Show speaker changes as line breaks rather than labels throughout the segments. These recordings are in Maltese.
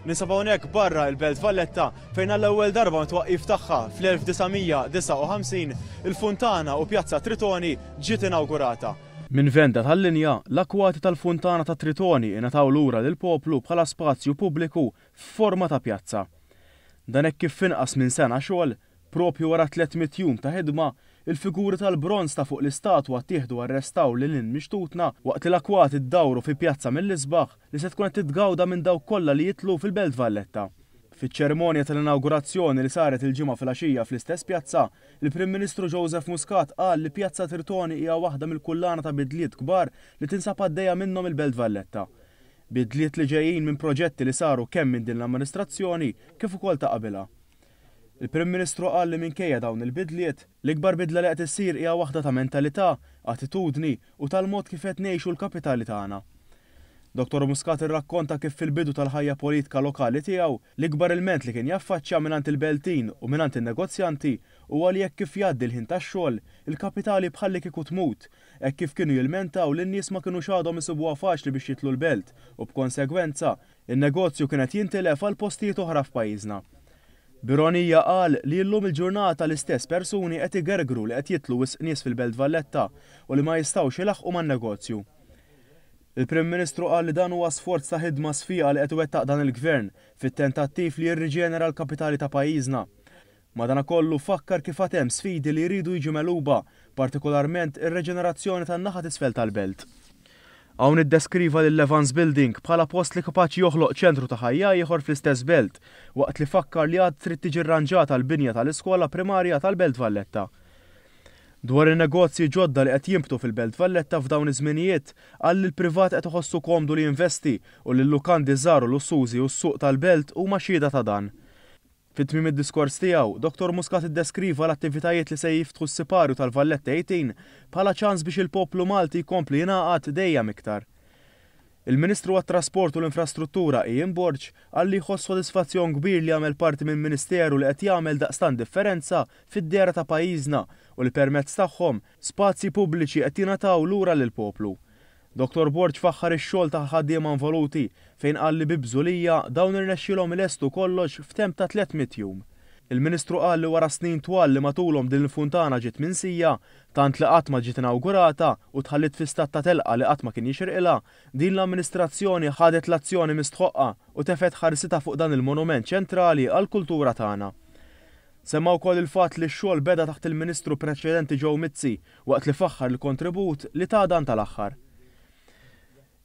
Ninsab hawnhekk barra il-Belt Valletta fejn għall-ewwel darba mit-twaqqif tagħha fl-1959 il-Funtana u Pjazza Tritoni ġiet inawgurata. Minn venda tal-linja, l-akwati tal-Funtana ta' Tritoni ingħataw lura lill-poplu bħala spazju pubbliku f'forma ta' pjazza. Dan hekk kif f'inqas minn sena xogħol, Proprju wara 300 jum ta' ħidma, il-figuri tal-bronż ta' fuq l-istatwa ttieħdu għar-restawr lil hinn mix-xtutna waqt li l-akwati ddawru fi pjazza mill-isbaħ li se tkun qed titgawda minn dawk kollha li jidħlu fil-Belt Valletta. Fiċ-ċerimonja tal-inawgurazzjoni li saret il-Ġimgħa filgħaxija fl-istess pjazza, il-Prim Ministru Joseph Muscat qal li Pjazza Tritoni hija waħda mill-kullana ta' bidliet kbar li tinsab għaddejja minnhom il-Belt Valletta. Bidliet li ġejjin minn proġetti li saru kemm minn din l-amministrazzjoni kif ukoll ta' qabilha. Il-Prim Ministru qal li minkejja dawn il-bidliet, l-ikbar bidla li qed issir hija waħda ta' mentalità, attitudni u tal-mod kif qed ngħixu l-kapitali tagħna. Dottor Muscat irrakkonta kif fil-bidu tal-ħajja politka lokali tiegħu, l-ikbar ilment li kien jaffaċċja mingħand il-Beltin u mingħand in-negozjanti huwa li hekk kif jgħaddi l-ħin tax-xogħol, il-kapitali bħallikieku tmut, hekk kif kienu jilmentaw li n-nies ma kinux għadhom isibuha faċli biex jidħlu l-Belt u b'konsegwenza, In-negozju kien qed jintilef għal postijiet oħra f'pajjiżna. B'ironija qal li illum il-ġurnata l-istess persuni qed igergru li qed jidħlu wisq nies fil-Belt Valletta u li ma jistgħux ilaħħqu man-negozju. Il-Prim Ministru qal li dan huwa sforz ta' ħidma sfiqa li qed iwettaq dan il-Gvern fit-tentattiv li jirriġenera l-kapitali ta' pajjiżna. Madanakollu fakkar kif għad hemm sfidi li jridu jiġu megħluba, partikolarment ir-reġenerazzjoni tan-naħa t'isfel tal-belt. Hawn iddeskriva lill-Evans Building bħala post li kapaċi joħloq ċentru ta' ħajja ieħor fl-istess belt, waqt li fakkar li għad trid tiġi rranġata l-binja tal-iskola primarja tal-Belt Valletta. Dwar in-negozji ġodda li qed jinbtu fil-Belt Valletta f'dawn iż-żminijiet, qal li l-privat qed iħossu komdu li jinvesti u li l-lukandi żgħar u lussużi u s-suq tal-belt huma xhieda ta' dan. Fi tmiem id-diskors tiegħu, Dottor Muscat iddeskriva l-attivitajiet li se jiftħu s-siparju tal-Valletta 18 bħala ċans biex il-poplu Malti jkompli jingħaqad dejjem iktar. Il-Ministru għat-Trasport u l-Infrastruttura Ian Borg qal li jħoss sodisfazzjon kbir li jagħmel parti minn Ministeru li qed jagħmel daqstant differenza fid-dehra ta' pajjiżna u li permezz tagħhom, spazji pubbliċi qed jingħataw lura lill-poplu. Dottor Borg faħħar ix-xogħol tal-ħaddiema involuti fejn qal li bi bżulija dawn irnexxielhom ilestu kollox f'temp ta' 300 jum. Il-Ministru qal li wara snin twal li matulhom din il-funtana ġiet minsija, tant li qatt ma ġiet inawgurata u tħalliet fi stat ta' telqa li qatt ma kien jixirqilha, din l-amministrazzjoni ħadet l-azzjoni mistħoqqa u tefgħet ħarsitha fuq dan il-monument ċentrali għall-kultura tagħna. Semma wkoll il-fatt li x-xogħol beda taħt il-Ministru preċedenti Joe Mizzi waqt li faħħar il-kontribut li ta dan tal-aħħar.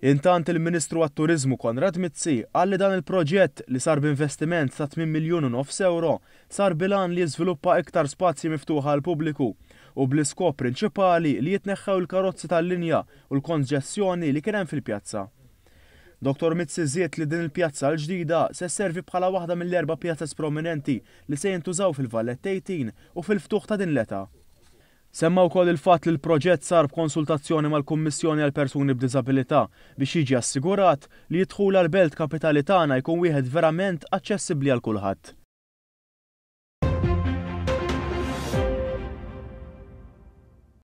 Intant il-Ministru għat-Turiżmu Konrad Mizzi qal li dan il-proġett, li sar b'investiment ta' tmien miljun u nofs ewro, sar bil-għan li jiżviluppa iktar spazji miftuħa għall-pubbliku u bl-iskop prinċipali li jitneħħew il-karozzi tal-linja u l-konġestjoni li kien hemm fil-pjazza. Dottor Mizzi żied li din il-pjazza l-ġdida se sservi bħala waħda mill-erba' pjazez prominenti li se jintużaw fil-Valletta 18 u fil-ftuħ ta' din l-età. Semma wkoll il-fatt li l-proġett sar b'konsultazzjoni mal-Kummissjoni għall-Persuni b'Diżabilità biex jiġi assigurat li d-dħul għall-belt kapitali tagħna jkun wieħed verament aċċessibbli għal kulħadd.